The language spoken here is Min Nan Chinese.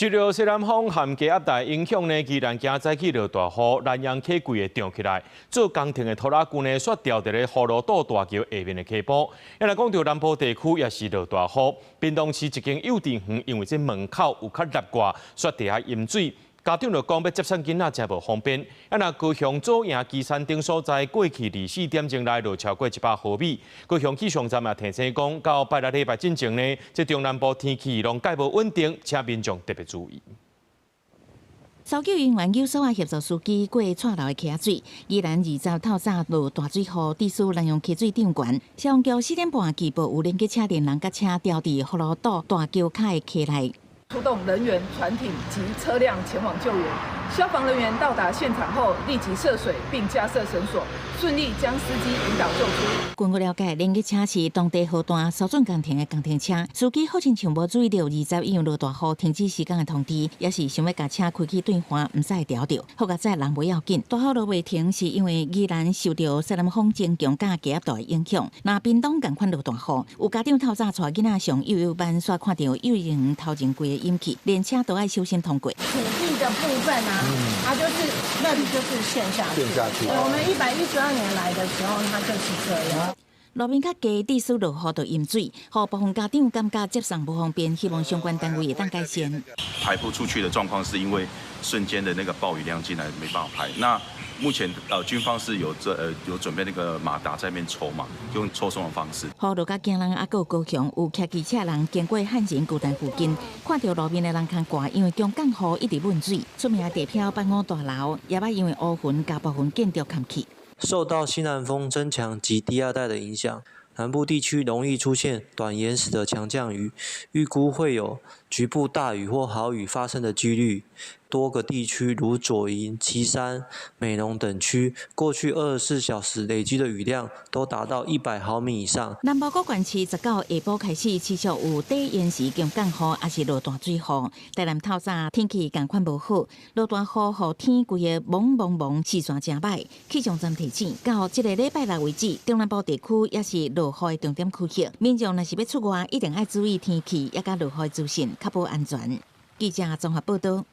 受著西南風和低壓帶影響呢，宜蘭今早起落大雨，蘭陽溪規个漲起來，做工程的拖拉機呢，煞掉佇咧葫蘆島大橋下面的溪埔。啊若講著南部地區也是落大雨，屏東市一間幼稚園因為這門口有較立掛，煞地下淹水。家長就講欲接送囡仔誠無方便。啊若高雄左營旗山頂所在，過去24點鐘內落超過100毫米。高雄氣象站也提醒講，到拜六禮拜進前呢，這中南部天氣攏較無穩定，請民眾特別注意。搜救人員用索仔協助司機過蔡流的溪仔水，宜蘭20透早落大水雨，致使蘭陽溪水漲懸。消防局4點半起報有連結車連人佮車掉佇葫蘆島大橋跤的溪內。出動人員、船艇及車輛前往救援。消防人員到達現場後，立即涉水並架設繩索，順利將司機引導救出。根據了解，連結車是當地河段疏浚工程的工程車，司機好親像無注意著20因為落大雨停止施工的通知，也是想欲共車開去對岸，毋知會牢著。好佳哉人無要緊，大雨落袂停，是因為宜蘭受著西南風增強佮低壓帶影響。若屏東仝款落大雨，有家長透早帶囡仔上幼幼班，煞看著幼兒園頭前規个淹去，連車都愛小心通過。土地的部分啊，它就是那裡就是陷下去。陷下去。我們112年來的時候，它就是這樣。路面較低，致使落雨就淹水，予部分家長感覺接送無方便，希望相關單位會當改善。排不出去的狀況是因為瞬間的那個暴雨量進來，沒辦法排。那目前軍方是有這有準備那個馬達在那邊抽嘛，用抽送的方式。雨落甲驚人，猶閣有高雄有騎機車人經過漢神巨蛋附近，看著路面的人空掛，因為強降雨一直汶水，出名地標辦公大樓也捌因為烏雲佮部分建築崁去。受到西南風增強及低壓帶的影響，南部地區容易出現短延時的強降雨，預估會有局部大雨或豪雨發生的幾率。多個地區如左營、旗山、美濃等區，過去24小時累積的雨量都達到100毫米以上。南部各縣市19下晡開始持續有短延時強降雨，抑是落大水雨。台南透早天氣仝款無好，落大雨予天規个濛濛濛，視線誠䆀。氣象站提醒，到這個禮拜六為止，中南部地區也是落雨的重點區域。民眾若是欲出外，一定愛注意天氣，抑佮落雨資訊，確保安全。記者綜合報導。